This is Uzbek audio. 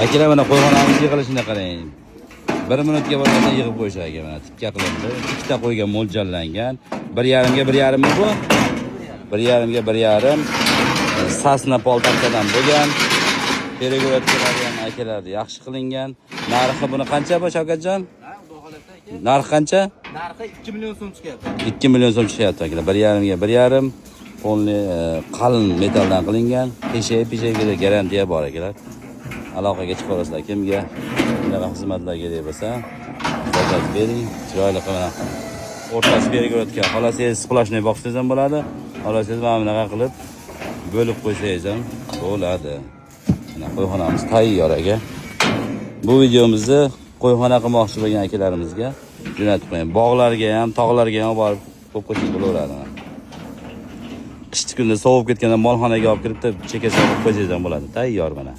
Akalar, mana qo'yxonamiz yig'ilishini qarang. Bir minutga bo'lmasa yig'ib qo'yish aka, mana tikka qilindi. Ikkita qo'yga mo'ljallangan. 1,5 ga 1,5 mi bu? 1,5 ga 1,5. Сосна poltaxtadan bo'lgan. Перегородка lari ham, akalar, yaxshi qilingan. Narxi buni qancha bu, Shavkatjon? Ha, xudo xohlasa, aka. Narxi qancha? Narxi 2 million so'm chiqyapti. 2 million so'm chiqyapti, akalar. 1,5 ga 1,5. Полный qalin metalldan qilingan. Teshak peshakga garantiya bor, akalar. Aloqaga chiqaverasizlar, kimga bunaqa xizmatlar kerak bo'lsa, заказ bering. Chiroyli qilib, mana o'rtasi перегородка. Xohlasangiz, сплошной boqsangiz ham bo'ladi. Xohlasangiz, mana bunaqa qilib bo'lib qo'ysangiz ham bo'ladi. Mana qo'yxonamiz tayyor, aka. Bu videomizni qo'yxona qilmoqchi bo'lgan akalarimizga jo'natib qo'ying. Bog'larga ham, tog'larga ham borib qo'yib qo'ysangiz bo'laveradi. Qishki kunda sovib ketganda molxonaga olib kirib, chekkasiga qo'yib qo'ysangiz ham bo'ladi. Tayyor mana.